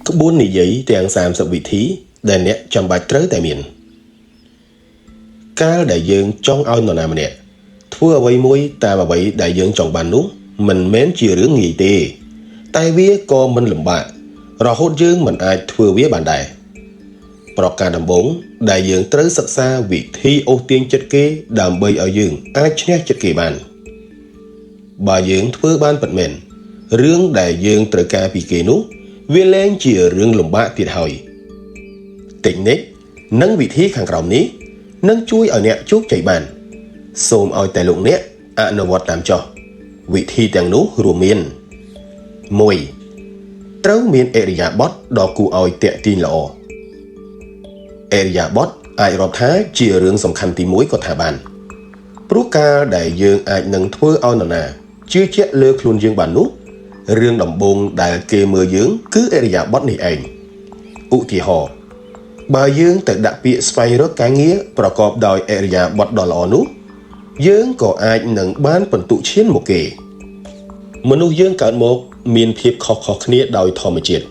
ក្បួននិយាយទាំង30វិធីដែលអ្នកចាំបាច់ត្រូវតែមានកាលដែលយើងចង់ឲ្យនរណាម្នាក់ធ្វើអ្វីមួយតាមអ្វីដែលយើងចង់បាននោះមិនមែនជារឿងងាយទេតែវាក៏មិនលំបាករហូតយើងមិនអាចធ្វើវាបានដែរប្រការដំបូងដែលយើងត្រូវសិក្សាវិធីអូសទាញចិត្តគេដើម្បីឲ្យយើងអាចឈ្នះចិត្តគេបានបើយើងធ្វើបានពិតមែនរឿងដែលយើងត្រូវការពីគេនោះវាលែងជារឿងលំបាកទៀតហើយតិចនិចនិងវិធីខាងក្រោមនេះនឹងជួយឲ្យអ្នកជោគជ័យបានសូមឲ្យតែលោកអ្នកអនុវត្តតាមចុះវិធីទាំងនោះរួមមាន1ត្រូវមានឥរិយាបថដ៏គួរឲ្យទាក់ទាញល្អឥរិយាបថអាចរាប់ថាជារឿងសំខាន់ទី1ក៏ថាបានព្រោះកាលដែលយើងអាចនឹងធ្វើឲ្យនរណាជឿជាក់លើខ្លួនយើងបាននោះរឿងដំបូងដែលគេមើលយើងគឺឥរិយាបថនេះឯងឧទាហរណ៍បើយើងទៅដាក់ពាក្យស្វែងរកការងារប្រកបដោយឥរិយាបថដ៏ល្អនោះយើងក៏អាចនឹងបានពិន្ទុឈានមកគេមនុស្សយើងកើតមកមានភាពខុសៗគ្នាដោយធម្មជាតិ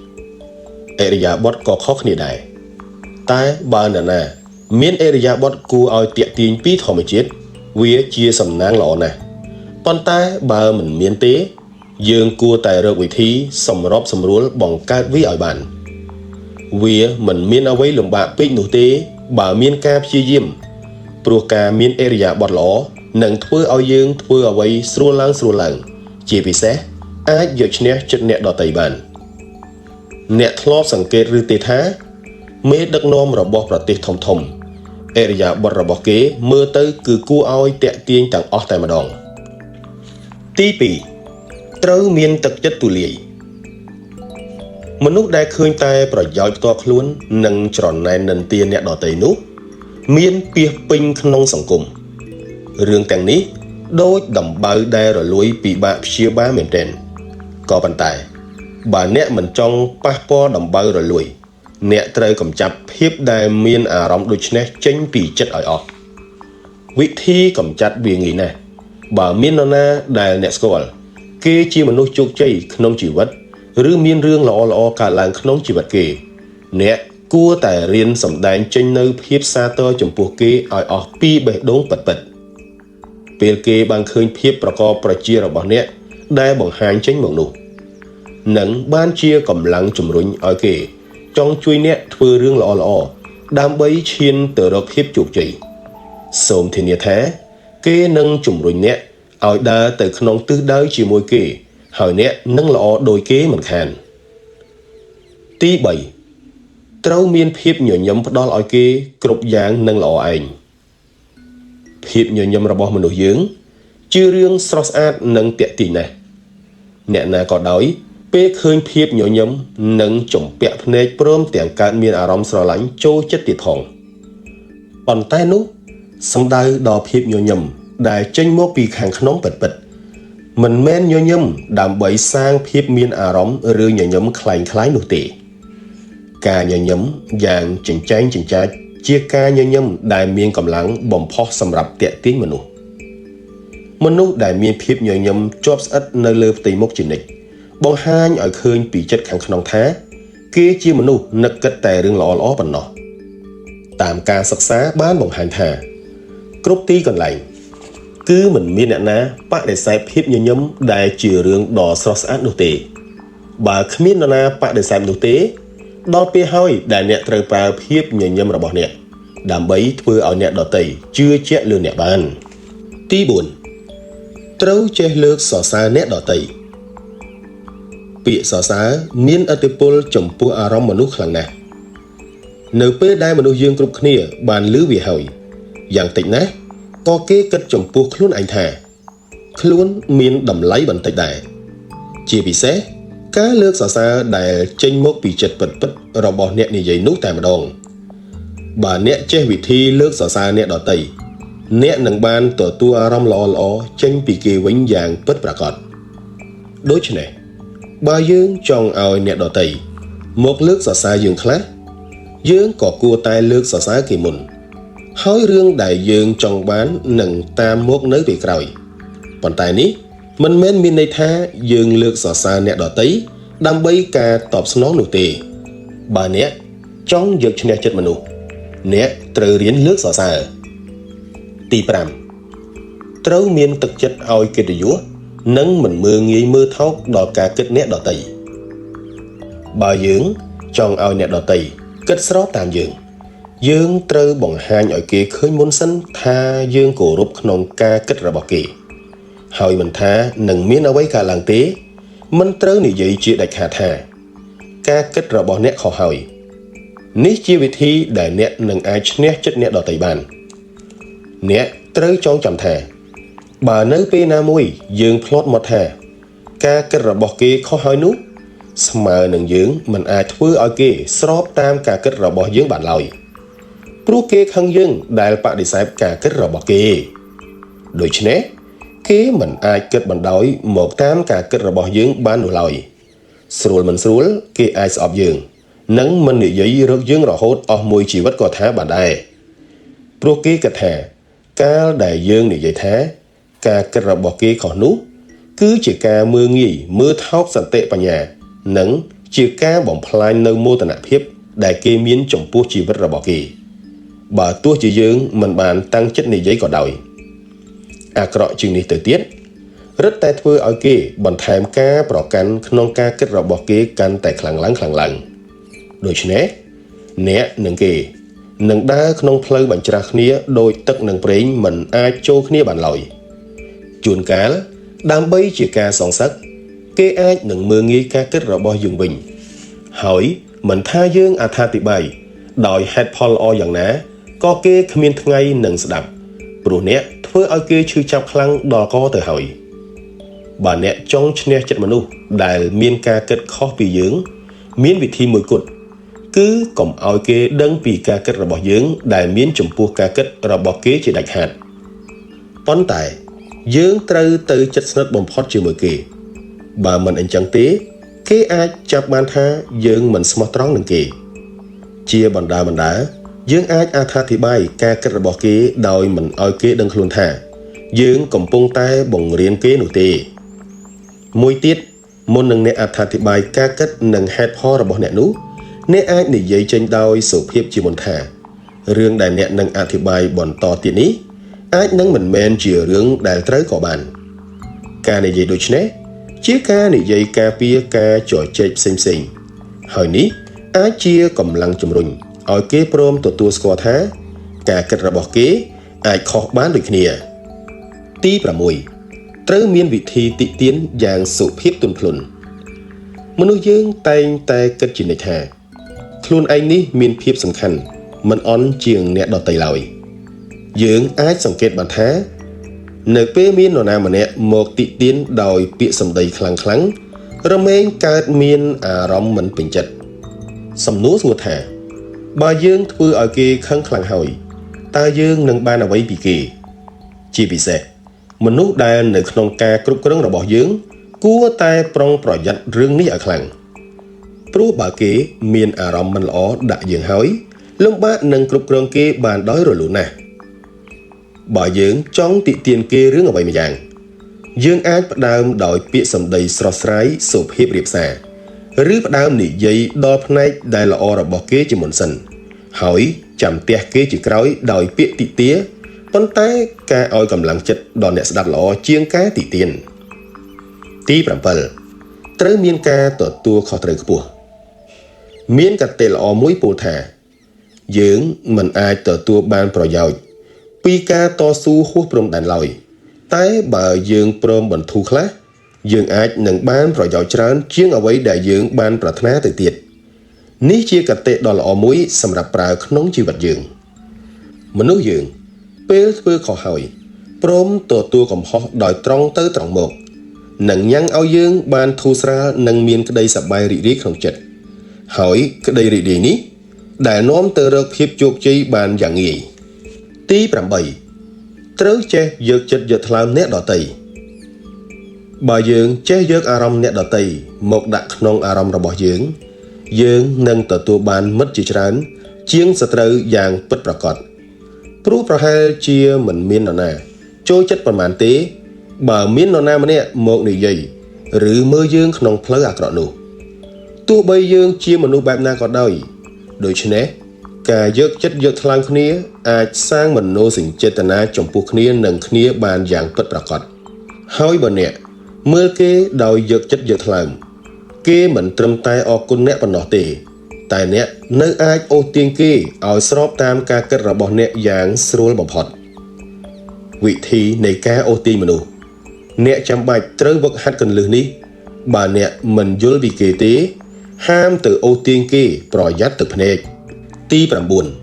ឥរិយាបថក៏ខុសគ្នាដែរតែបើនរណាមានឥរិយាបថគួរឲ្យទាក់ទាញពីធម្មជាតិវាជាសំណាងល្អណាស់ប៉ុន្តែបើមិនមានទេយើងគួរតែរកវិធីសម្របសម្រួលបង្កើតវាឲ្យបានវាមិនមានអ្វីលំបាកពេកនោះទេបើមានការព្យាយាមព្រោះការមានឥរិយាបថល្អនឹងធ្វើឲ្យយើងធ្វើអ្វីស្រួលឡើងជាពិសេសអាចយកឈ្នះចិត្តអ្នកដទៃបានអ្នកធ្លាប់សង្កេតឬទេថាមេដឹកនាំរបស់ប្រទេសធំៗឥរិយាបថរបស់គេមើលទៅគឺគួរឲ្យទាក់ទាញទាំងអស់តែម្ដងទី2ត្រូវមានទឹកចិត្តទូលាយមនុស្សដែលឃើញតែប្រយោជន៍ផ្ទាល់ខ្លួននិងច្រណែននិន្ទាអ្នកដទៃនោះមានពាសពេញក្នុងសង្គមរឿងទាំងនេះដូចដំបៅដែលរលួយពិបាកព្យាបាលមែនទែនក៏ប៉ុន្តែបើអ្នកមិនចង់ប៉ះពាល់ដំបៅរលួយអ្នកត្រូវកម្ចាត់ភាពដែលមានអារម្មណ៍ដូចនេះចេញពីចិត្តឲ្យអស់វិធីកម្ចាត់វាងាយណាស់បើមាននរណាដែលអ្នកស្គាល់គេជាមនុស្សជោគជ័យក្នុងជីវិតឬមានរឿងល្អៗកើតឡើងក្នុងជីវិតគេអ្នកគួរតែរៀនសម្ដែងចេញនូវភាពសាទរចំពោះគេឲ្យអស់ពីបេះដូងពិតៗពេលគេបានឃើញភាពប្រកបប្រជារបស់អ្នកដែលបង្ហាញចេញមកនោះនឹងបានជាកម្លាំងជំរុញឲ្យគេចង់ជួយអ្នកធ្វើរឿងល្អៗដើម្បីឈានទៅរកភាពជោគជ័យសូមធានាថាគេនឹងជំរុញអ្នកឲ្យដើរទៅក្នុងទិសដៅជាមួយគេហើយអ្នកនឹងល្អដូចគេមិនខានទី3ត្រូវមានភាពញញឹមផ្ដល់ឲ្យគេគ្រប់យ៉ាងនឹងល្អឯងភាពញញឹមរបស់មនុស្សយើងជារឿងស្រស់ស្អាតនិងទាក់ទាញណាស់អ្នកណាក៏ដោយពេលឃើញភាពញញឹមនិងជំពាក់ភ្នែកព្រមទាំងកើតមានអារម្មណ៍ស្រឡាញ់ចូលចិត្តទៀតផងប៉ុន្តែនោះសំដៅដល់ភាពញញឹមដែលចេញមកពីខាងក្នុងពិតៗមិនមែនញញឹមដើម្បីសាងភាពមានអារម្មណ៍ឬញញឹមคล้ายៗនោះទេការញញឹមយ៉ាងចិញ្ចែងចិញ្ចាចជាការញញឹមដែលមានកម្លាំងបំផុសសម្រាប់ទាក់ទាញមនុស្សដែលមានភាពញញឹមជាប់ស្អិតនៅលើផ្ទៃមុខជានិច្ចបង្ហាញឲ្យឃើញពីចិត្តខាងក្នុងថាគេជាមនុស្សនឹកគិតតែរឿងល្អៗប៉ុណ្ណោះតាមការសិក្សាបានបង្ហាញថាគ្រប់ទីកន្លែងគឺមិនមានអ្នកណាបដិសេធភាពញញឹមដែលជារឿងដ៏ស្រស់ស្អាតនោះទេបើគ្មាននរណាបដិសេធនោះទេដល់ពេលហើយដែលអ្នកត្រូវប្រើភាពញញឹមរបស់អ្នកដើម្បីធ្វើឲ្យអ្នកដទៃជឿជាក់លើអ្នកបានទី4ត្រូវចេះលើកសរសើរអ្នកដទៃពាក្យសរសើរមានឥទ្ធិពលចំពោះអារម្មណ៍មនុស្សខ្លាំងណាស់នៅពេលដែលមនុស្សយើងគ្រប់គ្នាបានឮវាហើយយ៉ាងតិចណាស់ក៏គេគិតចំពោះខ្លួនឯងថាខ្លួនមានតម្លៃបន្តិចដែរជាពិសេសការលើកសរសើរដែលចេញមកពីចិត្តពិតៗរបស់អ្នកនិយាយនោះតែម្ដងបើអ្នកចេះវិធីលើកសរសើរអ្នកដទៃអ្នកនឹងបានទទួលអារម្មណ៍ល្អៗចេញពីគេវិញយ៉ាងពិតប្រាកដដូច្នេះបើយើងចង់ឲ្យអ្នកដទៃមកលើកសរសើរយើងខ្លះយើងក៏គួរតែលើកសរសើរគេមុនហើយរឿងដែលយើងចង់បាននឹងតាមមកនៅពេលក្រោយប៉ុន្តែនេះមិនមែនមានន័យថាយើងលើកសរសើរអ្នកដទៃដើម្បីការតបស្នងនោះទេ បើអ្នកចង់យកឈ្នះចិត្តមនុស្សអ្នកត្រូវរៀនលើកសរសើរទី5ត្រូវមានទឹកចិត្តឲ្យកិត្តិយសនិងមិនមើលងាយមើលថោកដល់ការគិតអ្នកដទៃបើយើងចង់ឲ្យអ្នកដទៃគិតស្របតាមយើងយើងត្រូវបង្ហាញឲ្យគេឃើញមុនសិនថាយើងគោរពក្នុងការគិតរបស់គេហើយមិនថានឹងមានអ្វីកើតឡើងទេមិនត្រូវនិយាយជាដាច់ខាតថាការគិតរបស់អ្នកខុសហើយនេះជាវិធីដែលអ្នកនឹងអាចឈ្នះចិត្តអ្នកដទៃបានអ្នកត្រូវចងចាំថាបើនៅពេលណាមួយយើងភ្លាត់មកថាការគិតរបស់គេខុសហើយនោះស្មើនឹងយើងមិនអាចធ្វើឲ្យគេស្របតាមការគិតរបស់យើងបានឡើយព្រោះគេខឹងយើងដែលបដិសេធការគិតរបស់គេដូច្នេះគេមិនអាចគិតបណ្ដោយមកតាមការគិតរបស់យើងបាននោះឡើយស្រួលមិនស្រួលគេអាចស្អប់យើងនិងមិននិយាយរកយើងរហូតអស់មួយជីវិតក៏ថាបានដែរព្រោះគេគិតថាកាលដែលយើងនិយាយថាការគិតរបស់គេខុសនោះគឺជាការមើលងាយមើលថោកសតិបញ្ញានិងជាការបំផ្លាញនៅមោទនភាពដែលគេមានចំពោះជីវិតរបស់គេបើទោះជាយើងមិនបានតាំងចិត្តនិយាយក៏ដោយអាក្រក់ជាងនេះទៅទៀតរឹតតែធ្វើឲ្យគេបន្ថែមការប្រកាន់ក្នុងការគិតរបស់គេកាន់តែខ្លាំងឡើងខ្លាំងឡើងដូច្នេះអ្នកនិងគេនឹងដើរក្នុងផ្លូវបញ្ច្រាស់គ្នាដោយទឹកនិងប្រេងមិនអាចចូលគ្នាបានឡើយជួនកាលដើម្បីជាការសងសឹកគេអាចនឹងមើលងាយការគិតរបស់យើងវិញហើយមិនថាយើងអត្ថាធិប្បាយដោយហេតុផលល្អយ៉ាងណាក៏គេគ្មានថ្ងៃនឹងស្ដាប់ព្រោះអ្នកធ្វើឲ្យគេឈឺចាប់ខ្លាំងដល់កទៅហើយបើអ្នកចង់ឈ្នះចិត្តមនុស្សដែលមានការគិតខុសពីយើងមានវិធីមួយគត់គឺកុំឲ្យគេដឹងពីការគិតរបស់យើងដែលមានចំពោះការគិតរបស់គេជាដាច់ខាតប៉ុន្តែយើងត្រូវទៅជិតស្និទ្ធបំផុតជាមួយគេបើមិនអញ្ចឹងទេគេអាចចាប់បានថាយើងមិនស្មោះត្រង់នឹងគេជាបណ្ដើរយើងអាចអត្ថាធិប្បាយការគិតរបស់គេដោយមិនឲ្យគេដឹងខ្លួនថាយើងកំពុងតែបង្រៀនគេនោះទេមួយទៀតមុននឹងអ្នកអត្ថាធិប្បាយការគិតនិងហេតុផលរបស់អ្នកនោះអ្នកអាចនិយាយចេញដោយសុភាពជាមុនថារឿងដែលអ្នកនឹងអធិប្បាយបន្តទៀតនេះអាចនឹងមិនមែនជារឿងដែលត្រូវក៏បានការនិយាយដូចនេះជាការនិយាយការពារការជជែកផ្សេងៗហើយនេះអាចជាកម្លាំងជំរុញឲ្យគេព្រមទទួលស្គាល់ថាការគិតរបស់គេអាចខុសបានដូចគ្នាទី6ត្រូវមានវិធីតិទៀនយ៉ាងសុភាពទន់ភ្លន់មនុស្សយើងតែងតែគិតជានិច្ចថាខ្លួនឯងនេះមានភាពសំខាន់មិនអន់ជាងអ្នកដទៃឡើយយើងអាចសង្កេតបានថានៅពេលមាននរណាម្នាក់មកតិទៀនដោយពាក្យសម្ដីខ្លាំងៗរមែងកើតមានអារម្មណ៍មិនពេញចិត្តសំណួរសួរថាបើយើងធ្វើឲ្យគេខឹងខ្លាំងហើយតើយើងនឹងបានអ្វីពីគេជាពិសេសមនុស្សដែលនៅក្នុងការគ្រប់គ្រងរបស់យើងគួរតែប្រុងប្រយ័ត្នរឿងនេះឲ្យខ្លាំងព្រោះបើគេមានអារម្មណ៍មិនល្អដាក់យើងហើយលំបាកនឹងគ្រប់គ្រងគេបានដោយរលូនណាស់បើយើងចង់តិទៀនគេរឿងអ្វីម្យ៉ាងយើងអាចផ្ដើមដោយពាក្យសម្ដីស្រស់ស្រាយសុភាពរាបសារឬផ្ដើមនិយាយដល់ផ្នែកដែលល្អរបស់គេជាមុនសិនហើយចាំទះគេជាក្រោយដោយពាក្យតិទាប៉ុន្តែការឲ្យកម្លាំងចិត្តដល់អ្នកស្ដាប់ល្អជាងការតិទៀនទី7ត្រូវមានការទទួលខុសត្រូវខ្ពស់មានកតិល្អមួយពោលថាយើងមិនអាចទទួលបានប្រយោជន៍ពីការតស៊ូហួសព្រំដែនឡើយតែបើយើងព្រមបន្ធូរខ្លះយើងអាចនឹងបានប្រយោជន៍ច្រើនជាងអ្វីដែលយើងបានប្រាថ្នាទៅទៀតនេះជាកតិដ៏ល្អមួយសម្រាប់ប្រើក្នុងជីវិតយើងមនុស្សយើងពេលធ្វើខុសហើយព្រមទទួលកំហុសដោយត្រង់ទៅត្រង់មកនិងញ៉ាំងឲ្យយើងបានធូរស្រាលនិងមានក្តីសប្បាយរីករាយក្នុងចិត្តហើយក្តីរីករាយនេះដែលនាំទៅរកភាពជោគជ័យបានយ៉ាងងាយទី8ត្រូវចេះយកចិត្តយកថ្លើមអ្នកដទៃបើយើងចេះយកអារម្មណ៍អ្នកដទៃមកដាក់ក្នុងអារម្មណ៍របស់យើងយើងនឹងទទួលបានមិត្តជាច្រើនជាងសត្រូវយ៉ាងពិតប្រាកដព្រោះប្រហែលជាមិនមាននរណាចូលចិត្តប៉ុន្មានទេបើមាននរណាម្នាក់មកនិយាយឬមើលយើងក្នុងផ្លូវអាក្រក់នោះ ទោះបីយើងជាមនុស្សបែបណាក៏ដោយដូច្នេះការយកចិត្តយកថ្លើមគ្នាអាចសាងមនោសញ្ចេតនាចំពោះគ្នានិងគ្នាបានយ៉ាងពិតប្រាកដហើយបើអ្នកមើលគេដោយយកចិត្តយកថ្លើមគេមិនត្រឹមតែអរគុណអ្នកប៉ុណ្ណោះទេតែអ្នកនៅអាចអូសទាញគេឲ្យស្របតាមការគិតរបស់អ្នកយ៉ាងស្រួលបំផុតវិធីនៃការអូសទាញមនុស្សអ្នកចាំបាច់ត្រូវវឹកហាត់គន្លឹះនេះបើអ្នកមិនយល់ពីគេទេហាមទៅអូសទាញគេប្រយ័ត្នទឹកភ្នែកទី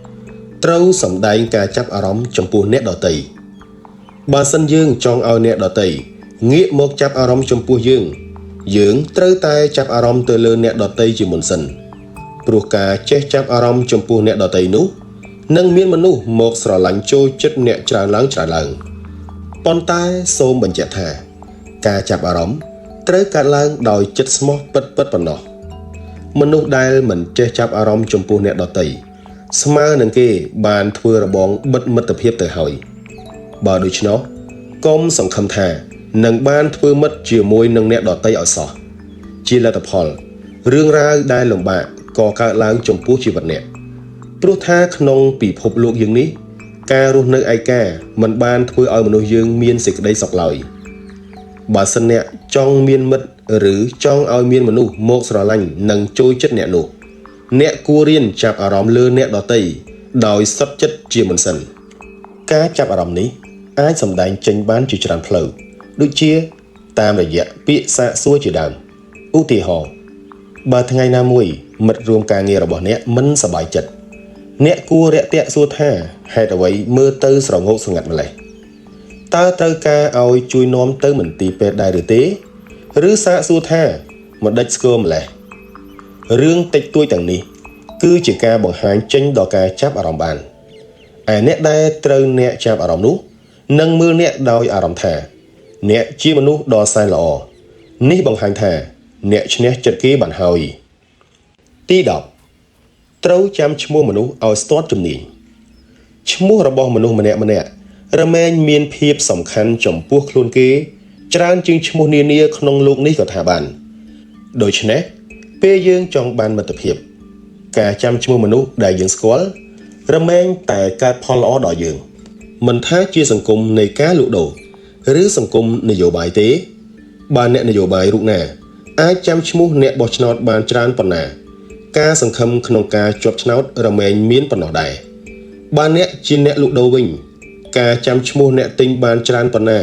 9ត្រូវសម្ដែងការចាប់អារម្មណ៍ចំពោះអ្នកដទៃបើសិនយើងចង់ឲ្យអ្នកដទៃងាកមកចាប់អារម្មណ៍ចំពោះយើងយើងត្រូវតែចាប់អារម្មណ៍ទៅលើអ្នកដទៃជាមុនសិនព្រោះការចេះចាប់អារម្មណ៍ចំពោះអ្នកដទៃនោះនឹងមានមនុស្សមកស្រឡាញ់ចូលចិត្តអ្នកច្រើនឡើងច្រើនឡើងប៉ុន្តែសូមបញ្ជាក់ថាការចាប់អារម្មណ៍ត្រូវកើតឡើងដោយចិត្តស្មោះពិតៗប៉ុណ្ណោះមនុស្សដែលមិនចេះចាប់អារម្មណ៍ចំពោះអ្នកដទៃស្មើនឹងគេបានធ្វើរបងបិទមិត្តភាពទៅហើយបើដូច្នោះកុំសង្ឃឹមថានឹងបានធ្វើមិត្តជាមួយនឹងអ្នកដទៃឲ្យសោះជាលទ្ធផលរឿងរ៉ាវដែលលំបាកក៏កើតឡើងចំពោះជីវិតអ្នកព្រោះថាក្នុងពិភពលោកយើងនេះការរស់នៅឯកាមិនបានធ្វើឲ្យមនុស្សយើងមានសេចក្តីសុខឡើយបើសិនអ្នកចង់មានមិត្តឬចង់ឲ្យមានមនុស្សមកស្រឡាញ់និងចូលចិត្តអ្នកនោះអ្នកគួររៀនចាប់អារម្មណ៍លើអ្នកដទៃដោយសុទ្ធចិត្តជាមុនសិនការចាប់អារម្មណ៍នេះអាចសម្ដែងចេញបានជាច្រើនផ្លូវដូចជាតាមរយៈពាក្យសាកសួរជាដើមឧទាហរណ៍បើថ្ងៃណាមួយមិត្តរួមការងាររបស់អ្នកមិនសប្បាយចិត្តអ្នកគួររាក់ទាក់សួរថាហេតុអ្វីមើលទៅស្រងោកស្រងាត់ម្ល៉េះតើត្រូវការឲ្យជួយនាំទៅមន្ទីរពេទ្យដែរឬទេឬសាកសួរថាម្ដេចស្គមម្ល៉េះរឿងតិចតួចទាំងនេះគឺជាការបង្ហាញចេញដល់ការចាប់អារម្មណ៍បានឯអ្នកដែលត្រូវអ្នកចាប់អារម្មណ៍នោះនឹងមើលអ្នកដោយអារម្មណ៍ថាអ្នកជាមនុស្សដ៏សែនល្អនេះបង្ហាញថាអ្នកឈ្នះចិត្តគេបានហើយទី10ត្រូវចាំឈ្មោះមនុស្សឲ្យស្ទាត់ជំនាញឈ្មោះរបស់មនុស្សម្នាក់ៗរមែងមានភាពសំខាន់ចំពោះខ្លួនគេច្រើនជាងឈ្មោះនានាក្នុងលោកនេះក៏ថាបានដូច្នេះពេលយើងចង់បានមិត្តភាពការចាំឈ្មោះមនុស្សដែលយើងស្គាល់រមែងតែកើតផលល្អដល់យើងមិនថាជាសង្គមនៃការលក់ដូរឬសង្គមនយោបាយទេបើអ្នកនយោបាយរូបណាអាចចាំឈ្មោះអ្នកបោះឆ្នោតបានច្រើនប៉ុណ្ណាការសង្ឃឹមក្នុងការជាប់ឆ្នោតរមែងមានប៉ុណ្ណោះដែរបើអ្នកជាអ្នកលក់ដូរវិញការចាំឈ្មោះអ្នកទិញបានច្រើនប៉ុណ្ណា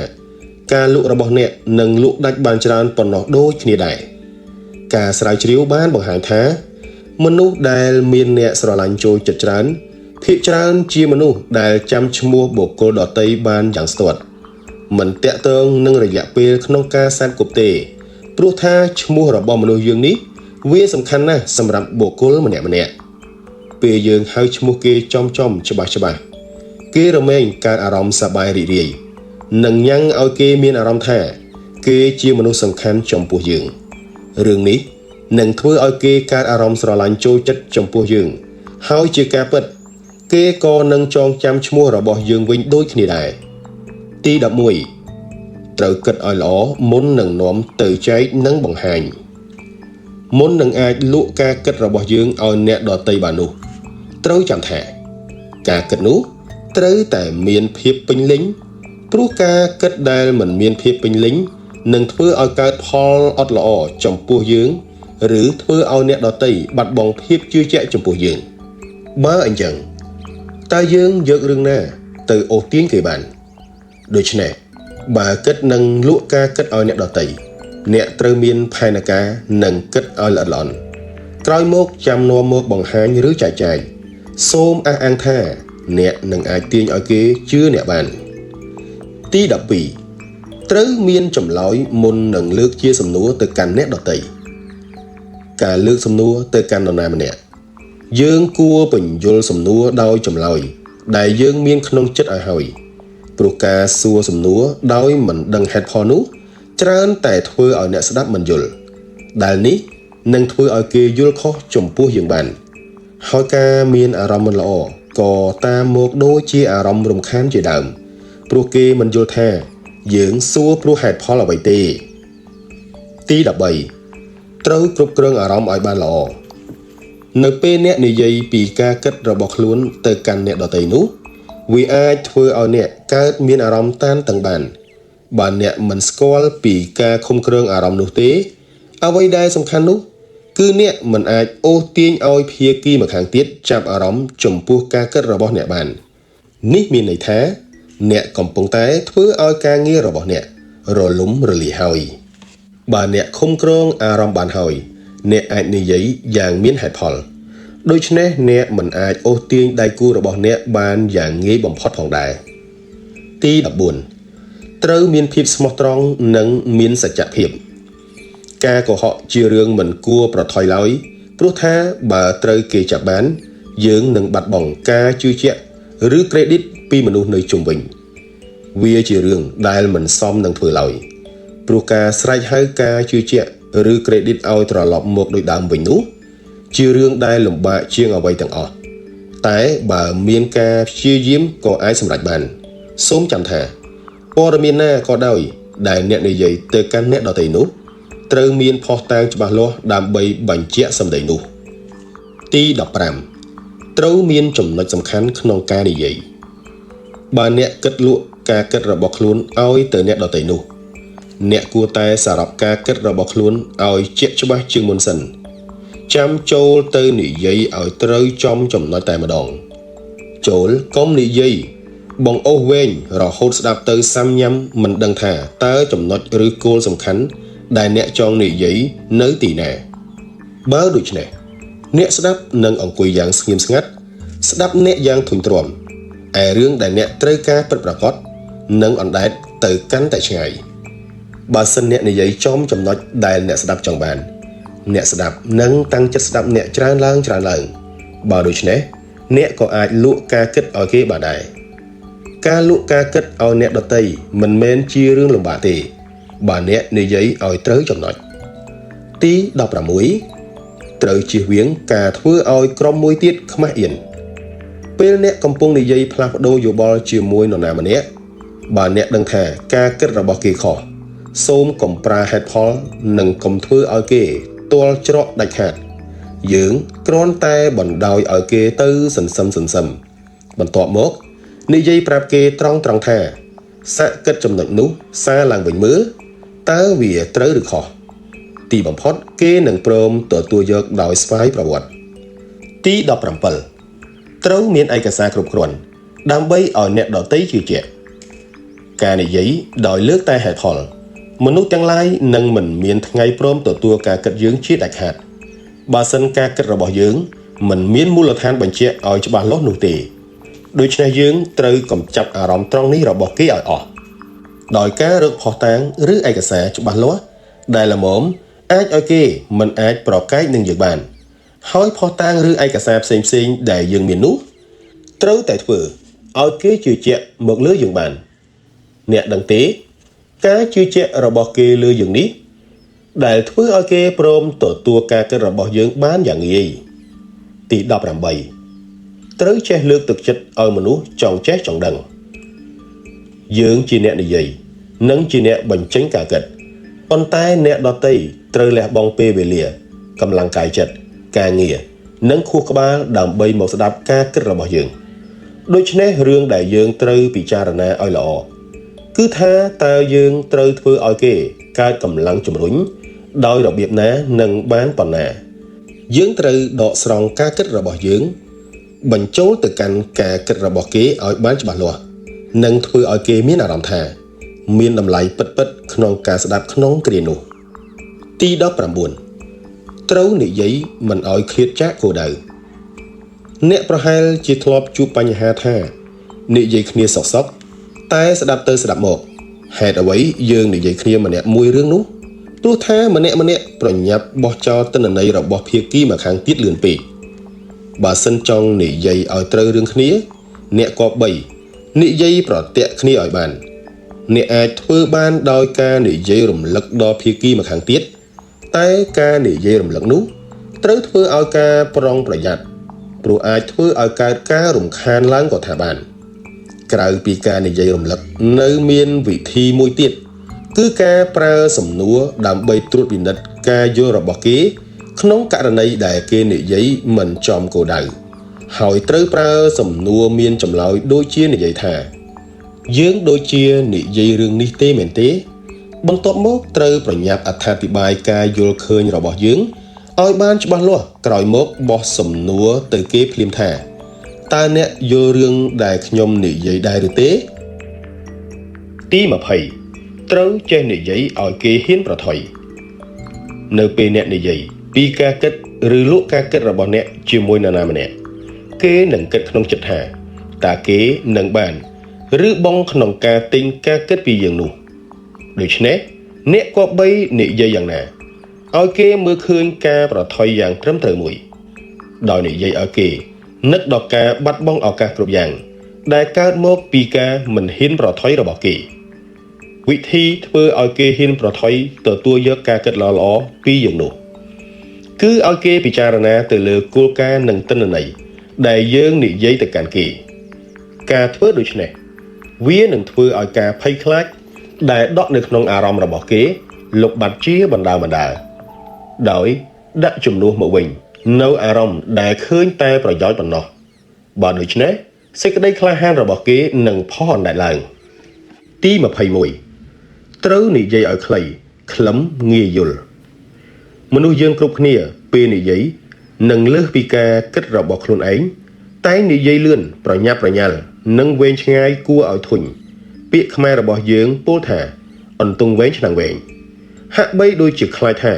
ការលក់របស់អ្នកនឹងលក់ដាច់បានច្រើនប៉ុណ្ណោះដូចគ្នាដែរការស្រាវជ្រាវបានបង្ហាញថាមនុស្សដែលមានអ្នកស្រឡាញ់ចូលចិត្តច្រើនភាគច្រើនជាមនុស្សដែលចាំឈ្មោះបុគ្គលដទៃបានយ៉ាងស្ទាត់មិនតាក់ទងនឹងរយៈពេលក្នុងការសែបគប់ទេព្រោះថាឈ្មោះរបស់មនុស្សយើងនេះវាសំខាន់ណាស់សម្រាប់បុគ្គលម្នាក់ៗពេលយើងហៅឈ្មោះគេចំច្បាស់ៗគេរមែងកើតអារម្មណ៍សប្បាយរីករាយនិងញ៉ាំងឲ្យគេមានអារម្មណ៍ថាគេជាមនុស្សសំខាន់ចំពោះយើងរឿងនេះនឹងធ្វើឲ្យគេកើតអារម្មណ៍ស្រឡាញ់ចូលចិត្តចំពោះយើងហើយជាការពិតគេក៏នឹងចងចាំឈ្មោះរបស់យើងវិញដូចគ្នាដែរទី11ត្រូវគិតឲ្យល្អមុននឹងនាំទៅចែកនិងបង្ហាញមុននឹងអាចលក់ការគិតរបស់យើងឲ្យអ្នកដទៃបាននោះត្រូវចាំថាការគិតនោះត្រូវតែមានភាពពេញលេញព្រោះការគិតដែលមិនមានភាពពេញលេញនឹងធ្វើឲ្យកើតផលអត់ល្អចំពោះយើងឬធ្វើឲ្យអ្នកដទៃបាត់បង់ភាពជឿជាក់ចំពោះយើងបើអញ្ចឹងតើយើងយករឿងណាទៅអូសទាញគេបានដូច្នេះបើគិតនឹងលក់ការគិតឲ្យអ្នកដទៃអ្នកត្រូវមានផែនការនិងគិតឲ្យល្អិតល្អន់ក្រោយមកចាំនាំមកបង្ហាញឬចែកចាយសូមអះអាងថាអ្នកនឹងអាចទាញឲ្យគេជឿអ្នកបានទី12ត្រូវមានចម្លើយមុននឹងលើកជាសំណួរទៅកាន់អ្នកដទៃការលើកសំណួរទៅកាន់នរណាម្នាក់យើងគួរពន្យល់សំណួរដោយចម្លើយដែលយើងមានក្នុងចិត្តឲ្យហើយព្រោះការសួរសំណួរដោយមិនដឹងហេតុផលនោះច្រើនតែធ្វើឲ្យអ្នកស្ដាប់មិនយល់ដែលនេះនឹងធ្វើឲ្យគេយល់ខុសចំពោះយើងបានហើយការមានអារម្មណ៍មិនល្អក៏តាមមកដូចជាអារម្មណ៍រំខានជាដើមព្រោះគេមិនយល់ថាយើងសួរព្រោះហេតុផលអ្វីទេទី13 ត្រូវគ្រប់គ្រងអារម្មណ៍ឲ្យបានល្អនៅពេលអ្នកនិយាយពីការគិតរបស់ខ្លួនទៅកាន់អ្នកដទៃនោះវាអាចធ្វើឲ្យអ្នកកើតមានអារម្មណ៍តានតឹងបានបើអ្នកមិនស្គាល់ពីការឃុំគ្រងអារម្មណ៍នោះទេអ្វីដែលសំខាន់នោះគឺអ្នកមិនអាចអូសទាញឲ្យភាគីម្ខាងទៀតចាប់អារម្មណ៍ចំពោះការគិតរបស់អ្នកបាននេះមានន័យថាអ្នកកំពុងតែធ្វើឲ្យការងាររបស់អ្នករលំរលាយហើយបើអ្នកឃុំគ្រងអារម្មណ៍បានហើយអ្នកអាចនិយាយយ៉ាងមានហេតុផលដូច្នេះអ្នកមិនអាចអូសទាញដៃគូរបស់អ្នកបានយ៉ាងងាយបំផុតផងដែរទី14ត្រូវមានភាពស្មោះត្រង់និងមានសច្ចភាពការកុហកជារឿងមិនគួរប្រថុយឡើយព្រោះថាបើត្រូវគេចាប់បានយើងនឹងបាត់បង់ការជឿជាក់ឬក្រេឌីតពីមនុស្សនៅជុំវិញវាជារឿងដែលមិនសមនឹងធ្វើឡើយព្រោះការស្រែកហៅការជឿជាក់ឬក្រេឌីតឲ្យត្រឡប់មកដូចដើមវិញនោះជារឿងដែលលំបាកជាងអ្វីទាំងអស់តែបើមានការព្យាយាមក៏អាចសម្រេចបានសូមចាំថាព័ត៌មានណាក៏ដោយដែលអ្នកនិយាយទៅកាន់អ្នកដទៃនោះត្រូវមានភស្តុតាងច្បាស់លាស់ដើម្បីបញ្ជាក់សម្ដីនោះទី15ត្រូវមានចំណុចសំខាន់ក្នុងការនិយាយបើអ្នកគិតលក់ការគិតរបស់ខ្លួនឲ្យទៅអ្នកដទៃនោះអ្នកគួរតែសរុបការគិតរបស់ខ្លួនឲ្យជាក់ច្បាស់ជាងមុនសិនចាំចូលទៅនិយាយឲ្យត្រូវចំចំណុចតែម្ដងចូលកុំនិយាយបងអូសវែងរហូតស្ដាប់ទៅសាំញ៉ាំមិនដឹងថាតើចំណុចឬគោលសំខាន់ដែលអ្នកចង់និយាយនៅទីណាបើដូច្នេះអ្នកស្ដាប់នឹងអង្គុយយ៉ាងស្ងៀមស្ងាត់ស្ដាប់អ្នកយ៉ាងធុញទ្រាន់ឯរឿងដែលអ្នកត្រូវការពិតប្រាកដនឹងអណ្ដែតទៅកាន់តែឆ្ងាយបើសិនអ្នកនិយាយចំចំណុចដែលអ្នកស្ដាប់ចង់បានអ្នកស្ដាប់នឹងតាំងចិត្តស្ដាប់អ្នកច្រើនឡើងច្រើនឡើងបើដូច្នេះអ្នកក៏អាចលក់ការគិតឲ្យគេបានដែរការលក់ការគិតឲ្យអ្នកដទៃមិនមែនជារឿងលំបាកទេបើអ្នកនិយាយឲ្យត្រូវចំណុចទី16ត្រូវជៀសវាងការធ្វើឲ្យក្រុមមួយទៀតខ្មាស់អៀនពេលអ្នកកំពុងនិយាយផ្លាស់ប្ដូរយោបល់ជាមួយនរណាម្នាក់បើអ្នកដឹងថាការគិតរបស់គេខុសសូមកុំប្រើហេតុផលនិងកុំធ្វើឲ្យគេទាល់ច្រកដាច់ខាតយើងគ្រាន់តែបណ្ដោយឲ្យគេទៅសន្សឹមសន្សឹមបន្ទាប់មកនិយាយប្រាប់គេត្រង់ត្រង់ថាសាកគិតចំណុចនោះសារឡើងវិញមើលតើវាត្រូវឬខុសទីបំផុតគេនឹងព្រមទទួលយកដោយស្វ័យប្រវត្តិទី17ត្រូវមានឯកសារគ្រប់គ្រាន់ដើម្បីឲ្យអ្នកដទៃជឿជាក់ការនិយាយដោយលើកតែហេតុផលមនុស្សទាំងឡាយនឹងមិនមានថ្ងៃព្រមទទួលការគិតយើងជាដាច់ខាតបើសិនការគិតរបស់យើងមិនមានមូលដ្ឋានបញ្ជាក់ឲ្យច្បាស់លាស់នោះទេដូច្នេះយើងត្រូវកំចាត់អារម្មណ៍ត្រង់នេះរបស់គេឲ្យអស់ដោយការរកភស្តុតាងឬឯកសារច្បាស់លាស់ដែលល្មមអាចឲ្យគេមិនអាចប្រកែកនឹងយើងបានហើយភស្តុតាងឬឯកសារផ្សេងៗដែលយើងមាននោះត្រូវតែធ្វើឲ្យគេជឿជាក់មកលើយើងបានអ្នកដឹងទេការជឿជាក់របស់គេលើយើងនេះដែលធ្វើឲ្យគេព្រមទទួលការគិតរបស់យើងបានយ៉ាងងាយទី18ត្រូវចេះលើកទឹកចិត្តឲ្យមនុស្សចង់ចេះចង់ដឹងយើងជាអ្នកនិយាយនិងជាអ្នកបញ្ចេញការគិតប៉ុន្តែអ្នកដទៃត្រូវលះបង់ពេលវេលាកម្លាំងកាយចិត្តការងារនិងខួរក្បាលដើម្បីមកស្ដាប់ការគិតរបស់យើងដូច្នេះរឿងដែលយើងត្រូវពិចារណាឲ្យល្អគឺថាតើយើងត្រូវធ្វើឲ្យគេកើតកម្លាំងជំរុញដោយរបៀបណានិងបានប៉ុណ្ណាយើងត្រូវដកស្រង់ការគិតរបស់យើងបញ្ចូលទៅកាន់ការគិតរបស់គេឲ្យបានច្បាស់លាស់និងធ្វើឲ្យគេមានអារម្មណ៍ថាមានតម្លៃពិតៗក្នុងការស្ដាប់ក្នុងគ្រានោះទី19ត្រូវនិយាយមិនឲ្យឃ្លាតចាកគោលដៅអ្នកប្រហែលជាធ្លាប់ជួបបញ្ហាថានិយាយគ្នាសុកៗតែស្ដាប់ទៅស្ដាប់មកហេតុអ្វីយើងនិយាយគ្នាម្នាក់មួយរឿងនោះព្រោះថាម្នាក់ៗប្រញាប់បោះចោលទិន្នន័យរបស់ភាគីម្ខាងទៀតលឿនពេកបើសិនចង់និយាយឲ្យត្រូវរឿងគ្នាអ្នកគប្បីនិយាយប្រទាក់គ្នាឲ្យបានអ្នកអាចធ្វើបានដោយការនិយាយរំលឹកដល់ភាគីម្ខាងទៀតតែការនិយាយរំលឹកនោះត្រូវធ្វើឲ្យការប្រុងប្រយ័ត្នព្រោះអាចធ្វើឲ្យកើតការរំខានឡើងក៏ថាបានក្រៅពីការនិយាយរំលឹកនៅមានវិធីមួយទៀតគឺការប្រើសំណួរដើម្បីត្រួតពិនិត្យ ការយល់របស់គេ ក្នុងករណីដែលគេនិយាយមិនចំគោលដៅហើយត្រូវប្រើសំណួរមានចម្លើយដូចជានិយាយថា យើងដូចជានិយាយរឿងនេះទេមែនទេ បន្ទាប់មកត្រូវប្រញាប់អត្ថាធិប្បាយការយល់ឃើញរបស់យើងឲ្យបានច្បាស់លាស់ក្រោយមកបោះសំណួរទៅគេភ្លាមថាតើអ្នកយល់រឿងដែលខ្ញុំនិយាយដែរឬទេ ទី20ត្រូវចេះនិយាយឲ្យគេហ៊ានប្រថុយនៅពេលអ្នកនិយាយពីការគិតឬលក់ការគិតរបស់អ្នកជាមួយនរណាម្នាក់គេនឹងគិតក្នុងចិត្តថាតើគេនឹងបានឬបងក្នុងការទិញការគិតពីយើងនោះដូច្នេះអ្នកគប្បីនិយាយយ៉ាងណាឲ្យគេមើលឃើញការប្រថុយយ៉ាងត្រឹមត្រូវមួយដោយនិយាយឲ្យគេនឹកដល់ការបាត់បង់ឱកាសគ្រប់យ៉ាងដែលកើតមកពីការមិនហ៊ានប្រថុយរបស់គេវិធីធ្វើឲ្យគេហ៊ានប្រថុយទទួលយកការគិតល្អៗពីយើងនោះគឺឲ្យគេពិចារណាទៅលើគោលការណ៍និងទិន្នន័យដែលយើងនិយាយទៅកាន់គេការធ្វើដូច្នេះវានឹងធ្វើឲ្យការភ័យខ្លាចដែលដក់នៅក្នុងអារម្មណ៍របស់គេលុបបាត់ជាបណ្ដើរៗដោយដាក់ជំនួសមកវិញនៅអារម្មណ៍ដែលឃើញតែប្រយោជន៍ប៉ុណ្ណោះបើដូច្នេះសេចក្តីក្លាហានរបស់គេនឹងផុសអណ្ដែតឡើងទី21ត្រូវនិយាយឲ្យខ្លីខ្លឹមងាយយល់មនុស្សយើងគ្រប់គ្នាពេលនិយាយនឹងលើសពីការគិតរបស់ខ្លួនឯងតែនិយាយលឿនប្រញាប់ប្រញាល់និងវែងឆ្ងាយគួរឲ្យធុញពាក្យខ្មែររបស់យើងពោលថាអន្ទង់វែងឆ្នាំងវែងហាក់បីដូចជាខ្លាចថា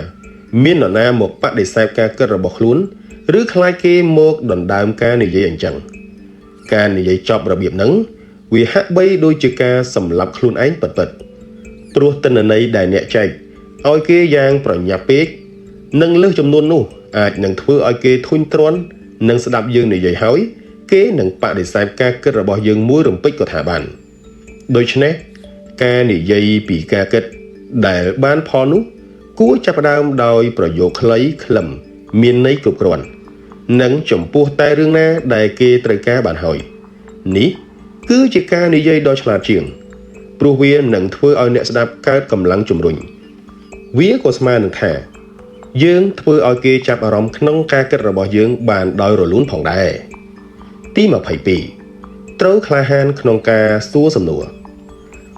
មាននរណាមកបដិសេធការគិតរបស់ខ្លួនឬខ្លាចគេមកដណ្ដើមការនិយាយអញ្ចឹងការនិយាយចប់របៀបហ្នឹងវាហាក់បីដូចជាការសម្លាប់ខ្លួនឯងពិតៗព្រោះទិន្នន័យដែលអ្នកចែកឲ្យគេយ៉ាងប្រញាប់ពេកនិងលើសចំនួននោះអាចនឹងធ្វើឲ្យគេធុញទ្រាន់និងស្ដាប់យើងនិយាយហើយគេនឹងបដិសេធការគិតរបស់យើងមួយរំពេចក៏ថាបានដូច្នេះការនិយាយពីការគិតដែលបានផលនោះគួរចាប់ផ្ដើមដោយប្រយោគខ្លីខ្លឹមមានន័យគ្រប់គ្រាន់និងចំពោះតែរឿងណាដែលគេត្រូវការបានហើយនេះគឺជាការនិយាយដ៏ឆ្លាតជាងព្រោះវានឹងធ្វើឲ្យអ្នកស្ដាប់កើតកម្លាំងជំរុញវាក៏ស្មើនឹងថាយើងធ្វើឲ្យគេចាប់អារម្មណ៍ក្នុងការគិតរបស់យើងបានដោយរលូនផងដែរទី22ត្រូវក្លាហានក្នុងការសួរសំណួរ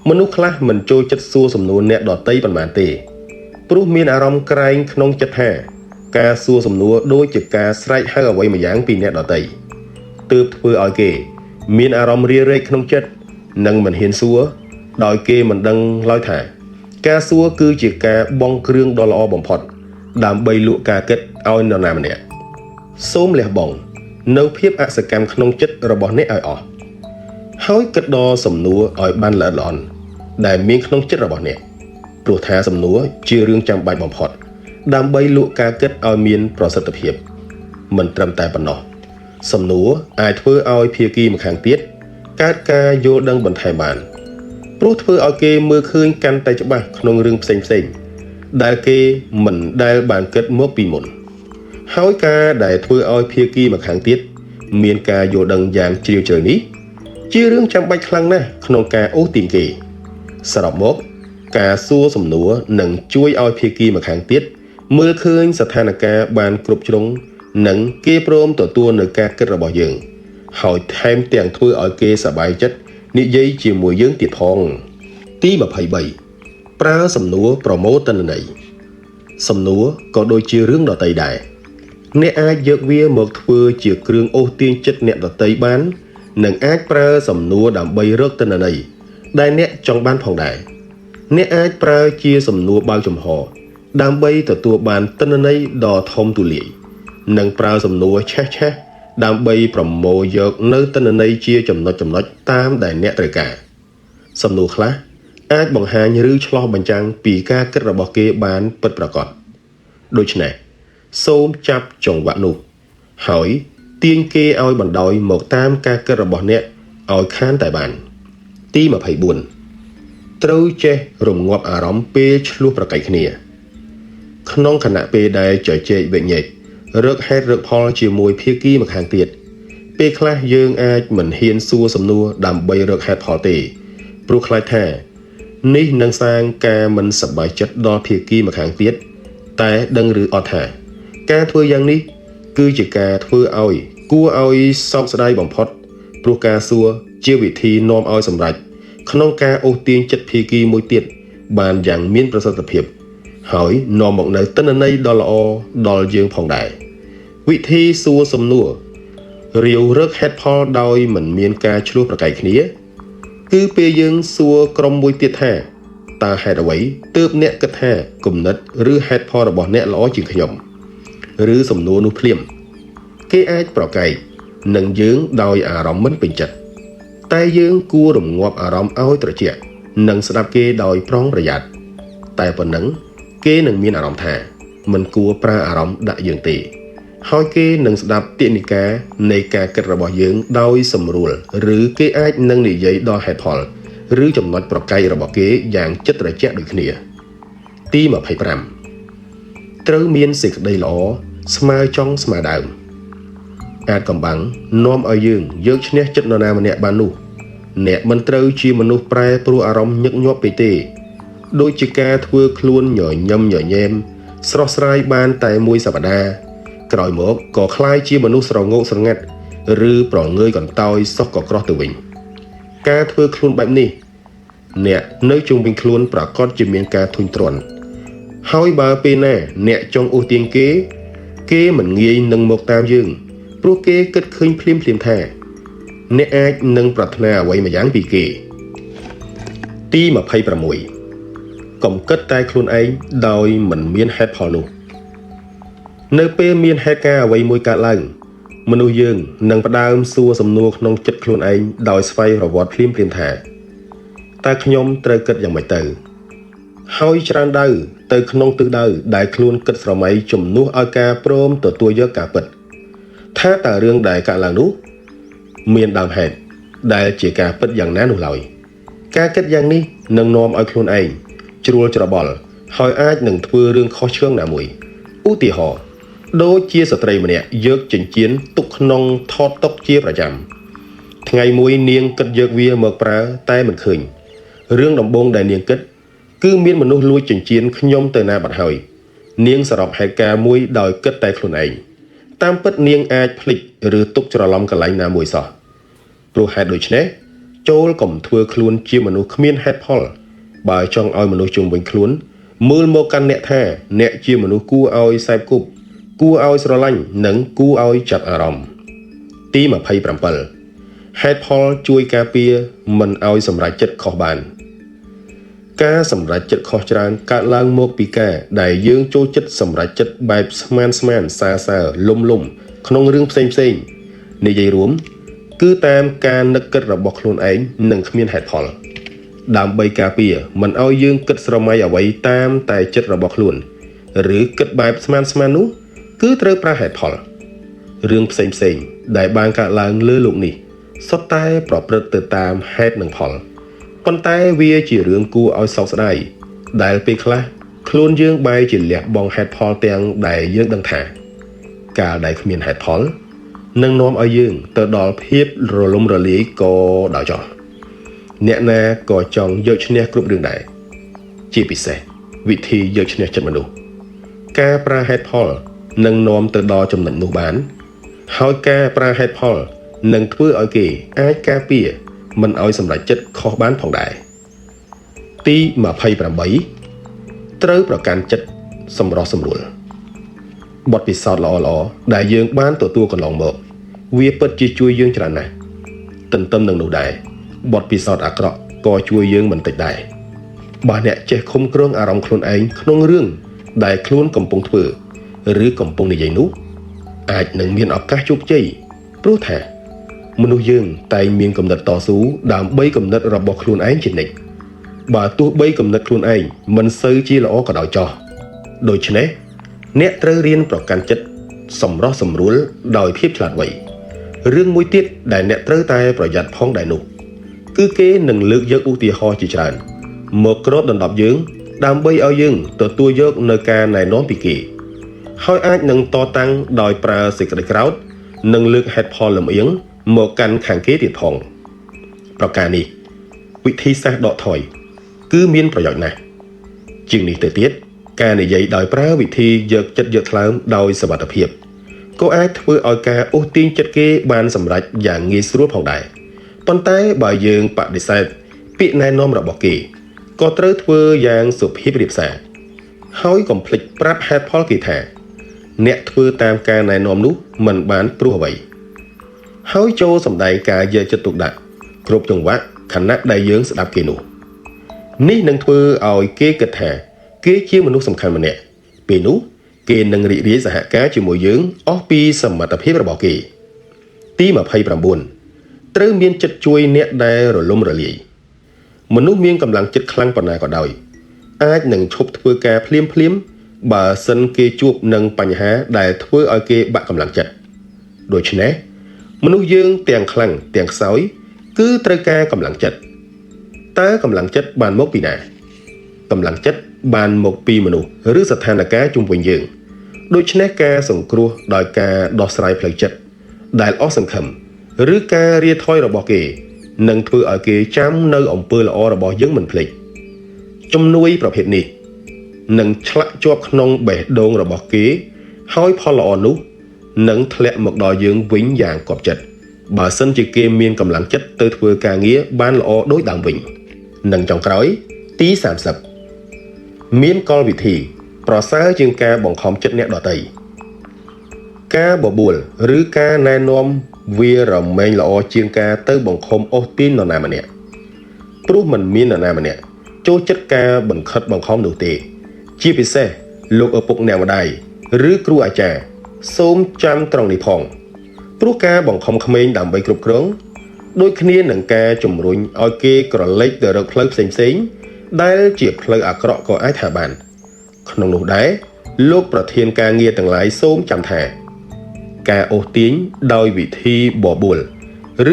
មនុស្សខ្លះមិនចូលចិត្តសួរសំណួរអ្នកដទៃប៉ុន្មានទេព្រោះមានអារម្មណ៍ក្រែងក្នុងចិត្តថាការសួរសំណួរដូចជាការស្រែកហៅអ្វីម្យ៉ាងពីអ្នកដទៃទើបធ្វើឲ្យគេមានអារម្មណ៍រារែកក្នុងចិត្តនិងមិនហ៊ានសួរដោយគេមិនដឹងឡើយថាការសួរគឺជាការបង់គ្រឿងដ៏ល្អបំផុតដើម្បីលក់ការគិតឲ្យនរណាម្នាក់សូមលះបង់នៅភាពអសកម្មក្នុងចិត្តរបស់អ្នកឲ្យអស់ហើយគិតដល់សំណួរឲ្យបានល្អិតល្អន់ដែលមានក្នុងចិត្តរបស់អ្នកព្រោះថាសំណួរជារឿងចាំបាច់បំផុតដើម្បីលក់ការគិតឲ្យមានប្រសិទ្ធភាពមិនត្រឹមតែប៉ុណ្ណោះសំណួរអាចធ្វើឲ្យភាគីម្ខាងទៀតកើតការយល់ដឹងបន្ថែមបានព្រោះធ្វើឲ្យគេមើលឃើញកាន់តែច្បាស់ក្នុងរឿងផ្សេងៗដែលគេមិនដែលបានគិតមកពីមុនហើយការដែលធ្វើឲ្យភាគីម្ខាងទៀតមានការយល់ដឹងយ៉ាងជ្រាលជ្រៅនេះជារឿងចាំបាច់ខ្លាំងណាស់ក្នុងការអូសទាញគេសរុបមកការសួរសំណួរនឹងជួយឲ្យភាគីម្ខាងទៀតមើលឃើញស្ថានភាពបានគ្រប់ជ្រុងនិងគេព្រមទទួលនៅការគិតរបស់យើងហើយថែមទាំងធ្វើឲ្យគេសប្បាយចិត្តនិយាយជាមួយយើងទៀតផងទី23ប្រើសំណួរប្រមូលទិន្នន័យសំណួរក៏ដូចជារឿងដទៃដែរអ្នកអាចយកវាមកធ្វើជាគ្រឿងអូសទាញចិត្តអ្នកដទៃបាននិងអាចប្រើសំណួរដើម្បីរកទិន្នន័យដែលអ្នកចង់បានផងដែរអ្នកអាចប្រើជាសំណួរបើកចំហដើម្បីទទួលបានទិន្នន័យដ៏ធំទូលាយនិងប្រើសំណួរឆេះឆេះដើម្បីប្រមូលយកនៅទិន្នន័យជាចំណុចៗតាមដែលអ្នកត្រូវការសំណួរខ្លះអាចបង្ហាញឬឆ្លុះបញ្ចាំងពីការគិតរបស់គេបានពិតប្រាកដដូច្នេះសូមចាប់ចង្វាក់នោះហើយទាញគេឲ្យបណ្ដោយមកតាមការគិតរបស់អ្នកឲ្យខានតែបានទី24ត្រូវចេះរំងាប់អារម្មណ៍ពេលឆ្លោះប្រកែកគ្នាក្នុងខណៈពេលដែលជជែកវែកញែករកហេតុរកផលជាមួយភាគីម្ខាងទៀតពេលខ្លះយើងអាចមិនហ៊ានសួរសំណួរដើម្បីរកហេតុផលទេព្រោះខ្លាចថានេះនឹងសាងការមិនសប្បាយចិត្តដល់ភាគីម្ខាងទៀត តែដឹងឬអត់ថា ការធ្វើយ៉ាងនេះគឺជាការធ្វើឲ្យគួរឲ្យសោកស្ដាយបំផុតព្រោះការសួរជាវិធីនាំឲ្យសម្រេចក្នុងការអូសទាញចិត្តភាគីមួយទៀតបានយ៉ាងមានប្រសិទ្ធភាពហើយនាំមកនូវទិន្នន័យដ៏ល្អដល់យើងផងដែរវិធីសួរសំណួររាវរកហេតុផលដោយមិនមានការឈ្លោះប្រកែកគ្នាគឺពេលយើងសួរក្រុមមួយទៀតថាតើហេតុអ្វីទើបអ្នកគិតថាគំនិតឬហេតុផលរបស់អ្នកល្អជាងខ្ញុំឬសំណួរនោះភ្លាមគេអាចប្រកែកនឹងយើងដោយអារម្មណ៍មិនពេញចិត្តតែយើងគួររងាប់អារម្មណ៍ឲ្យត្រជាក់និងស្ដាប់គេដោយប្រុងប្រយ័ត្នតែប៉ុណ្ណឹងគេនឹងមានអារម្មណ៍ថាមិនគួរប្រើអារម្មណ៍ដាក់យើងទេហើយគេនឹងស្ដាប់ទនិកានៃការគិតរបស់យើងដោយសម្រួលឬគេអាចនឹងនិយាយដល់ហេតុផលឬចំណុចប្រកែករបស់គេយ៉ាងចិត្តត្រជាក់ដូចគ្នាទី25ត្រូវមានសេចក្តីល្អស្មើចុងស្មើដើមអាចកំបាំងនាំឲ្យយើងយកឈ្នះចិត្តនរណាម្នាក់បាននោះអ្នកមិនត្រូវជាមនុស្សប្រែប្រួលអារម្មណ៍ញឹកញាប់ពេកទេដូចជាការធ្វើខ្លួនញញឹមញញែមស្រស់ស្រាយបានតែមួយសប្តាហ៍ក្រោយមកក៏ក្លាយជាមនុស្សស្រងោកស្រងាត់ឬប្រងើយកន្តើយសោះកក្រោះទៅវិញការធ្វើខ្លួនបែបនេះអ្នកនៅជុំវិញខ្លួនប្រកាសជាមានការធុញទ្រាន់ហើយបើពេលណាអ្នកចង់អូសទាញគេគេមិនងាយនឹងមកតាមយើងព្រោះគេគិតឃើញភ្លាមៗថាអ្នកអាចនឹងប្រាថ្នាអ្វីម្យ៉ាងពីគេទី26កុំគិតតែខ្លួនឯងដោយមិនមានហេតុផលនោះនៅពេលមានហេតុការណ៍អ្វីមួយកើតឡើងមនុស្សយើងនឹងផ្ដើមសួរសំណួរក្នុងចិត្តខ្លួនឯងដោយស្វ័យប្រវត្តិភ្លាមៗថាតើខ្ញុំត្រូវគិតយ៉ាងម៉េចទៅហើយច្រើនដៅទៅក្នុងទិសដៅដែលខ្លួនគិតស្រមៃជំនួសឲ្យការព្រមទទួលយកការពិតថាតើរឿងដែលកើតឡើងនោះមានដើមហេតុដែលជាការពិតយ៉ាងណានោះឡើយការគិតយ៉ាងនេះនឹងនាំឲ្យខ្លួនឯងជ្រួលច្របល់ហើយអាចនឹងធ្វើរឿងខុសឆ្គងណាមួយឧទាហរណ៍ដូចជាស្ត្រីម្នាក់យកចិញ្ចៀនទុកក្នុងថតតុជាប្រចាំថ្ងៃមួយនាងគិតយកវាមកប្រើតែមិនឃើញរឿងដំបូងដែលនាងគិតគឺមានមនុស្សលួចចិញ្ចៀនខ្ញុំទៅណាបាត់ហើយនាងសរុបហេតុការណ៍មួយដោយគិតតែខ្លួនឯងតាមពិតនាងអាចភ្លេចឬទុកច្រឡំកន្លែងណាមួយសោះព្រោះហេតុដូច្នេះចូលកុំធ្វើខ្លួនជាមនុស្សគ្មានហេតុផលបើចង់ឲ្យមនុស្សជុំវិញខ្លួនមើលមកកាន់អ្នកថាអ្នកជាមនុស្សគួរឲ្យសែបគប់គួរឲ្យស្រឡាញ់និងគួរឲ្យចាប់អារម្មណ៍ទី27ហេតុផលជួយការពារមិនឲ្យសម្រេចចិត្តខុសបានការសម្រេចចិត្តខុសច្រើនកើតឡើងមកពីការដែលយើងចូលចិត្តសម្រេចចិត្តបែបស្មានស្មានសាសើលុំលុំក្នុងរឿងផ្សេងផ្សេងនិយាយរួមគឺតាមការនឹកគិតរបស់ខ្លួនឯងនិងគ្មានហេតុផលដើម្បីការពារមិនឲ្យយើងគិតស្រមៃអ្វីតាមតែចិត្តរបស់ខ្លួនឬគិតបែបស្មានស្មាននោះគឺត្រូវប្រើហេតុផលរឿងផ្សេងផ្សេងដែលបានកើតឡើងលើលោកនេះសុទ្ធតែប្រព្រឹត្តទៅតាមហេតុនិងផលប៉ុន្តែវាជារឿងគួរឲ្យសោកស្ដាយដែលពេលខ្លះខ្លួនយើងបែរជាលះបង់ហេតុផលទាំងដែលយើងដឹងថាកាលដែលគ្មានហេតុផលនឹងនាំឲ្យយើងទៅដល់ភាពរលំរលាយក៏ដោយចោះអ្នកណាក៏ចង់យកឈ្នះគ្រប់រឿងដែរជាពិសេសវិធីយកឈ្នះចិត្តមនុស្សការប្រើហេតុផលនឹងនាំទៅដល់ចំណុចនោះបានហើយការប្រើហេតុផលនឹងធ្វើឲ្យគេអាចការពារមិនឲ្យសម្រេចចិត្តខុសបានផងដែរទី28ត្រូវប្រកាន់ចិត្តសម្រោះសម្រួលបទពិសោធន៍ល្អៗដែលយើងបានទទួលកន្លងមកវាពិតជាជួយយើងច្រើនណាស់ទន្ទឹមនឹងនោះដែរបទពិសោធន៍អាក្រក់ក៏ជួយយើងមិនតិចដែរបើអ្នកចេះឃុំគ្រងអារម្មណ៍ខ្លួនឯងក្នុងរឿងដែលខ្លួនកំពុងធ្វើឬកំពុងនិយាយនោះអាចនឹងមានឱកាសជោគជ័យព្រោះថាមនុស្សយើងតែងមានគំនិតតស៊ូដើម្បីគំនិតរបស់ខ្លួនឯងជានិច្ចបើទោះបីគំនិតខ្លួនឯងមិនសូវជាល្អក៏ដោយចោះដូច្នេះអ្នកត្រូវរៀនប្រកាន់ចិត្តសម្រោះសម្រួលដោយភាពឆ្លាតវៃរឿងមួយទៀតដែលអ្នកត្រូវតែប្រយ័ត្នផងដែរនោះគឺគេនឹងលើកយកឧទាហរណ៍ជាច្រើនមកគ្របដណ្ដប់យើងដើម្បីឲ្យយើងទទួលយកនៅការណែនាំពីគេហើយអាចនឹងតតាំងដោយប្រើសេចក្តីក្រោធនិងលើកហេតុផលលំអៀងមកកាន់ខាងគេទៀតផងប្រការនេះវិធីសាស្ត្រដកថយគឺមានប្រយោជន៍ណាស់ជាងនេះទៅទៀត ការនិយាយដោយប្រើវិធីយកចិត្តយកថ្លើមដោយសុវត្ថិភាពក៏អាចធ្វើឲ្យការអូសទាញចិត្តគេបានសម្រេចយ៉ាងងាយស្រួលផងដែរប៉ុន្តែបើយើងបដិសេធពាក្យណែនាំរបស់គេក៏ត្រូវធ្វើយ៉ាងសុភាពរាបសារហើយកុំភ្លេចប្រាប់ហេតុផលគេថាអ្នកធ្វើតាមការណែនាំនោះមិនបានព្រោះអ្វីហើយចូលសម្ដែងការយកចិត្តទុកដាក់គ្រប់ចង្វាក់ខណៈដែលយើងស្ដាប់គេនោះនេះនឹងធ្វើឲ្យគេគិតថាគេជាមនុស្សសំខាន់ម្នាក់ពេលនោះគេនឹងរីករាយសហការជាមួយយើងអស់ពីសមត្ថភាពរបស់គេទី29ត្រូវមានចិត្តជួយអ្នកដែលរលំរលាយមនុស្សមានកម្លាំងចិត្តខ្លាំងប៉ុណ្ណាក៏ដោយអាចនឹងឈប់ធ្វើការភ្លាមភ្លាមបើសិនគេជួបនឹងបញ្ហាដែលធ្វើឲ្យគេបាក់កម្លាំងចិត្តដូច្នេះមនុស្សយើងទាំងខ្លាំងទាំងខ្សោយគឺត្រូវការកម្លាំងចិត្តតើកម្លាំងចិត្តបានមកពីណាកម្លាំងចិត្តបានមកពីមនុស្សឬស្ថានភាពជុំវិញយើងដូច្នេះការសង្គ្រោះដោយការដោះស្រាយផ្លូវចិត្តដែលអស់សង្ឃឹមឬការរាថយរបស់គេនឹងធ្វើឲ្យគេចាំនៅអំពើល្អរបស់យើងមិនភ្លេចជំនួយប្រភេទនេះនឹងឆ្លាក់ជាប់ក្នុងបេះដូងរបស់គេហើយផលល្អនោះនឹងធ្លាក់មកដល់យើងវិញយ៉ាងកប់ចិត្តបើសិនជាគេមានកម្លាំងចិត្តទៅធ្វើការងារបានល្អដូចដើមវិញនិងចុងក្រោយទី30មានកលវិធីប្រសើរជាងការបង្ខំចិត្តអ្នកដទៃការបបួលឬការណែនាំវារមែងល្អជាងការទៅបង្ខំអូសទាញនរណាម្នាក់ព្រោះមិនមាននរណាម្នាក់ចូលចិត្តការបង្ខិតបង្ខំនោះទេជាពិសេសលោកឪពុកអ្នកម្ដាយឬគ្រូអាចារ្យសូមចាំត្រង់នេះផងព្រោះការបង្ខំក្មេងដើម្បីគ្រប់គ្រងដូចគ្នានឹងការជំរុញឲ្យគេក្រឡេកទៅរកផ្លូវផ្សេងៗដែលជាផ្លូវអាក្រក់ក៏អាចថាបានក្នុងនោះដែរលោកប្រធានការងារទាំងឡាយសូមចាំថាការអូសទាញដោយវិធីបបួល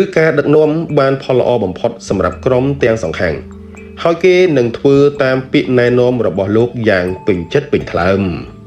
ឬការដឹកនាំបានផលល្អបំផុតសម្រាប់ក្រុមទាំងសងខាងហើយគេនឹងធ្វើតាមពាក្យណែនាំរបស់លោកយ៉ាងពេញចិត្តពេញថ្លើម។